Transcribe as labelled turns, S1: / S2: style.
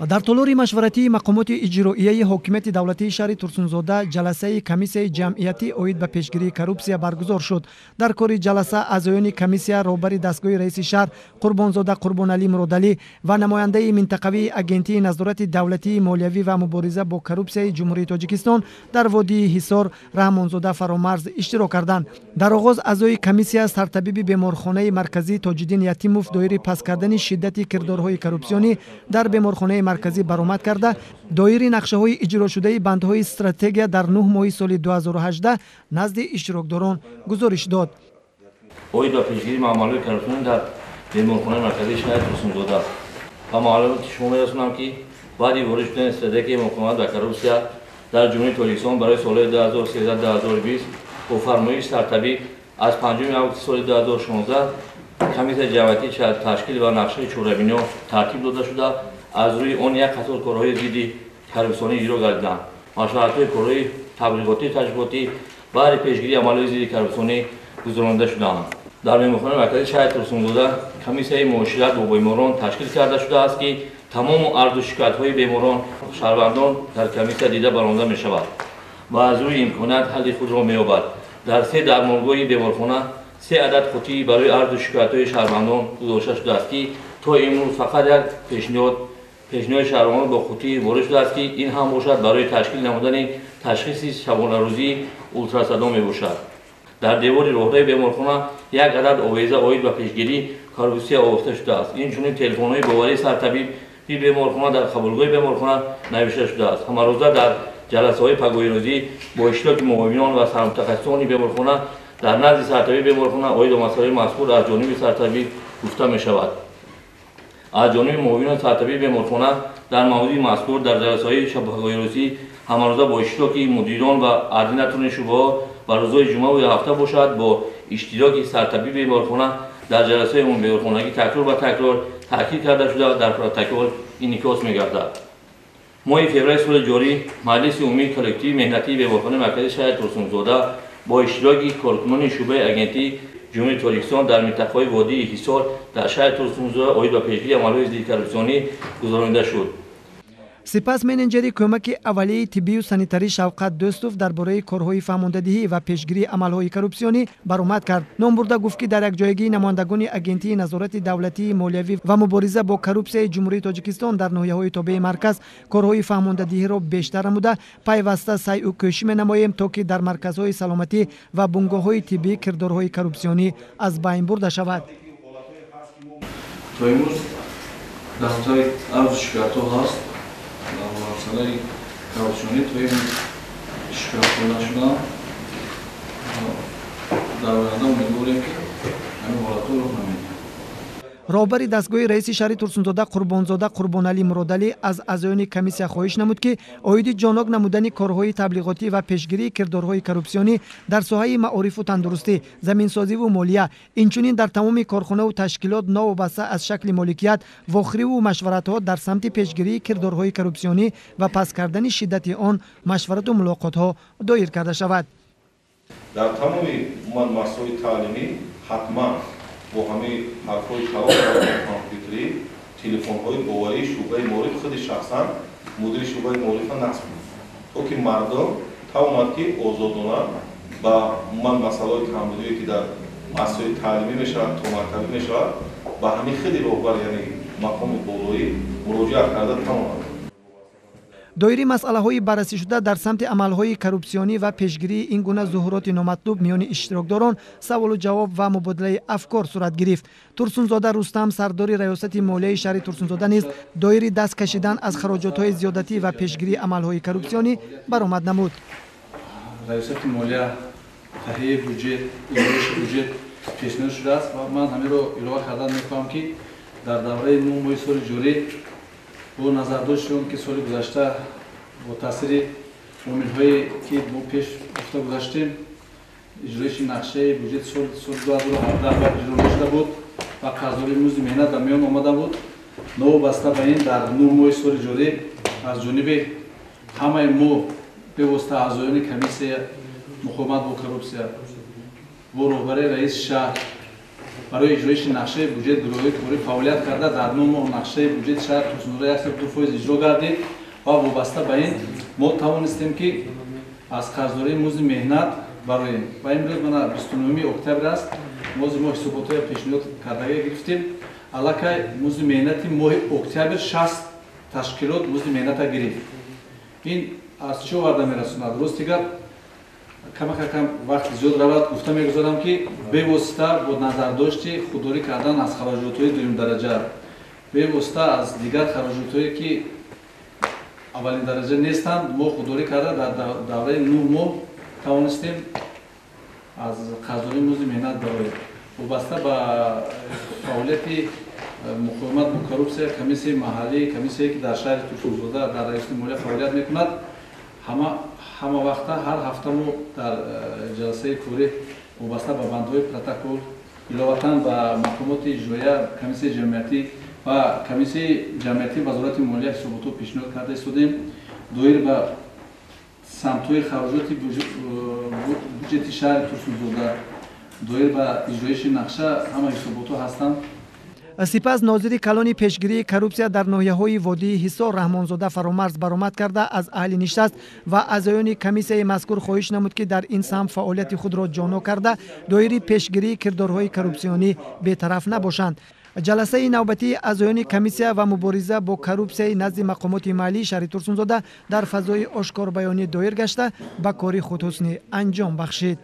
S1: Дар толори машваратии мақомоти иҷроияи ҳокимияти давлатии шаҳри Турсунзода ҷаласаи комиссияи ҷамъиятӣ оид ба пешгирии коррупсия баргузор шуд. Дар кори ҷаласа аъзоёни комиссия, роҳбари дастгоҳи раиси шаҳр Қурбонзода Қурбоналӣ Муродалӣ ва намояндаи минтақавии Агентии назорати давлатии молиявӣ ва мубориза бо коррупсияи Ҷумҳурии Тоҷикистон дар водии Ҳисор Раҳмонзода Фаромарз иштирок карданд. Дар оғоз аъзои комиссия сартабиби беморхонаи марказӣ Тоҷиддин Ятимов доири паст кардани шиддати кирдорҳои коррупсионӣ дар беморхонаи марказӣ баромад карда, доири нақшаҳои иҷрошудаи бандҳои стратегия дар 9 моҳи соли 2018 назди иштирокдорон гузориш дод.
S2: Оид ба пешгирии маъмалҳои коррупсионӣ дар беморхонаи марказии шаҳри Турсунзода ба маълумоти шумо мерасонам, ки баъди ворид шудани стратегияи муқовимат ба коррупсия дар Ҷумҳурии Тоҷикистон барои солҳои 2013-2020 бо фармоиши сартабиб аз 5 августи соли 2016 комиссияи ҷамъиятӣ ташкил ва нақшаи чорабиниҳо тартиб дода шуда, аз рӯи он як қатор корҳои зидди коррупсионӣ иҷро гардиданд. Машваратҳои корҳои таблиғотӣ, ташвиқотӣ баҳри пешгирии амалҳои зидди коррупсионӣ гузаронида шудаанд. Дар беморхонаи марказии шаҳри Турсунзода комиссияи муошират бо беморон ташкил карда шудааст, ки тамому арзу шикоятҳои беморон, шаҳрвандон дар комиссия дида баромада мешавад ва аз рӯи имконият ҳалли худро меёбад. Дар 3 дармонгоҳи беморхона 3 адад қутӣ барои арзу шикоятҳои шаҳрвандон гузошта шудааст, ки то имрӯз фақат як пешниҳоди шаҳрвандон бо қутӣ ворид шудааст, ки ин ҳам бошад барои ташкил намудани ташхиси шабонарӯзии ултрасадо мебошад. Дар девори роҳраи беморхона як адад овеза оид ба пешгирии коррупсия овехта шудааст. Инчунин телефонҳои боварии сартабиби беморхона дар қабулгоҳи беморхона навишта шудааст. Ҳамарӯза дар ҷаласаҳои пагоҳирӯзӣ бо иштироки муовинон ва сармутахассисони беморхона дар назди сартабиби беморхона оид ба масъалаи мазкур аз ҷониби сартабиб гуфта мешавад. Аз ҷониби муовинони сартабиби беморхона дар мавзӯи мазкур дар ҷаласаҳои пагоҳирӯзӣ ҳамарӯза бо иштироки мудирон ва ординаторни шӯъбаҳо ва рӯзҳои ҷумъаву ҳафта бошад бо иштироки сартабиби беморхона дар ҷаласаҳои умумибеморхонагӣ такрор ба такрор таъкид карда шуда, дар протокол инъикос мегардад. Моҳи феврали соли ҷорӣ Маҷлиси умумии коллективи меҳнатии беморхонаи марказии шаҳри Турсунзода бо иштироки коркунони шӯъбаи Агентии Ҷумҳурии Тоҷикистон дар минтақаҳои водии Ҳисор дар шаҳри Турсунзода оид ба пешгирии амалҳои зидди коррупсионӣ гузаронида шуд.
S1: Сипас менеҷери кӯмаки аввалияи тиббию санитарӣ Шавқат Дӯстов дар бораи корҳои фаҳмондадиҳӣ ва пешгирии амалҳои коррупсионӣ баромад кард. Номбурда гуфт, ки дар якҷоягии намояндагони Агентии назорати давлатии молиявӣ ва мубориза бо коррупсияи Ҷумҳурии Тоҷикистон дар ноҳияҳои тобеи марказ корҳои фаҳмондадиҳиро бештар намуда, пайваста сайъу кӯшиш менамоем, то ки дар марказҳои саломатӣ ва бунгоҳҳои тиббӣ кирдорҳои коррупсионӣ аз байн бурда шавад.
S3: То имрӯз дафтари арзу шикоятҳо ҳаст. Масъалаи коррупсионӣ то имрӯз шикоятҳо нашуданд. Дар оянда умедворем, ки ҳамин ҳолатҳо рух намедиҳад.
S1: Роҳбари дастгоҳи раиси шаҳри Турсунзода Қурбонзода Қурбоналӣ Муродалӣ аз аъзоёни комиссия хоҳиш намуд, ки оиди ҷонок намудани корҳои таблиғотӣ ва пешгирии кирдорҳои коррупсионӣ дар соҳаи маорифу тандурустӣ, заминсозиву молия, инчунин дар тамоми корхонаву ташкилот новобаста аз шакли моликият, вохӯриву машваратҳо дар самти пешгирии кирдорҳои коррупсионӣ ва паст кардани шиддати он машварату мулоқотҳо доир карда шавад.
S4: Дар тамоми муассисаҳои таълимӣ ҳатман бо ҳамаи ҳарфҳои калон компютерӣ телефонҳои боварии шӯъбаи маориф худи шахсан мудири шӯъбаи маорифа насб кунад, то ки мардум тавонад, ки озодона ба умуман масъалаҳои камбудие, ки дар муассисаҳои таълимӣ мешавад, томактабӣ мешавад, ба ҳамин худи роҳбар, яъне мақоми болоӣ муроҷиат карда тавонад.
S1: Доири масъалаҳои баррасишуда дар самти амалҳои коррупсионӣ ва пешгирии ин гуна зуҳуроти номатлуб миёни иштирокдорон саволу ҷавоб ва мубодилаи афкор сурат гирифт. Турсунзода Рустам, сардори раёсати молияи шаҳри Турсунзода низ доири даст кашидан аз хароҷотҳои зиёдатӣ ва пешгирии амалҳои коррупсионӣ баромад намуд.
S3: Раёсати молия таҳияи буҷет, иҷроиши буҷет пешниҳод шудааст ва ман ҳаминро илова кардан мехоҳам, ки дар давраи 9 моҳи соли ҷорӣ бо назардошти он ки соли гузашта бо таъсири омилҳое, ки мо пеш гуфта гузаштем, иҷроиши нақшаи буҷети соли 2017 бояд иҷро нашуда буд ва қарздории музди меҳнат ба миён омада буд, новобаста ба ин дар 9 моҳи соли ҷорӣ аз ҷониби ҳамаи мо, бевосита аъзоёни комиссия муқовимат бо коррупсия, бо роҳбарии раиси шаҳр Барои иҷроиши нақшаи буҷет гурӯҳҳои корӣ фаъолият карда, дар 9 моҳ нақшаи буҷети шаҳри Турсунзода 102% иҷро гардид ва вобаста ба ин мо тавонистем, ки аз қарздории музди меҳнат бароем. Ва имрӯз мана 29 октябр аст, мози мо ҳисоботҳоя пешниҳод кардагӣ гирифтем. Аллакай музди меҳнати моҳи октябр 60 ташкилот музди меҳната гирифт. Ин аз чӣ оварда мерасонад? Рости гап, камакакам вақт зиёд равад, гуфта мегузорам, ки бевосита бо назардошти худдорӣ кардан аз хароҷотҳои дуюмдараҷа, бевосита аз дигар хароҷотҳое, ки аввалин дараҷа нестанд, мо худдорӣ карда дар давраи 9 моҳ тавонистем аз қарздории музди меҳнат бароем. Вобаста ба фаъолияти муқовимат бо коррупсия, комиссияи маҳаллӣ, комиссияе, ки дар шаҳри Турсунзода дар раёсати молия фаъолият мекунад, ҳама вақта, ҳар ҳафта мо дар ҷаласаи корӣ вобаста ба бандҳои протокол, иловатан ба мақомоти иҷроия, комиссияи ҷамъиятӣ ва комиссияи ҷамъиятии Вазорати молия ҳисоботҳо пешниҳод карда истодем. Доир ба самтҳои хароҷоти буҷети шаҳри Турсунзода, доир ба иҷроиши нақша ҳама ҳисоботҳо ҳастанд.
S1: Сипас нозири калони пешгирии коррупсия дар ноҳияҳои водии Ҳисор Раҳмонзода Фаромарз баромад карда, аз аҳли нишаст ва аъзоёни комиссияи мазкур хоҳиш намуд, ки дар ин самт фаъолияти худро ҷоно карда, доири пешгирии кирдорҳои коррупсионӣ бетараф набошанд. Ҷаласаи навбатии аъзоёни комиссия ва мубориза бо коррупсияи назди мақомоти маҳаллии шаҳри Турсунзода дар фазои ошкорбаёнӣ доир гашта, ба кори худ ҳусни анҷом бахшид.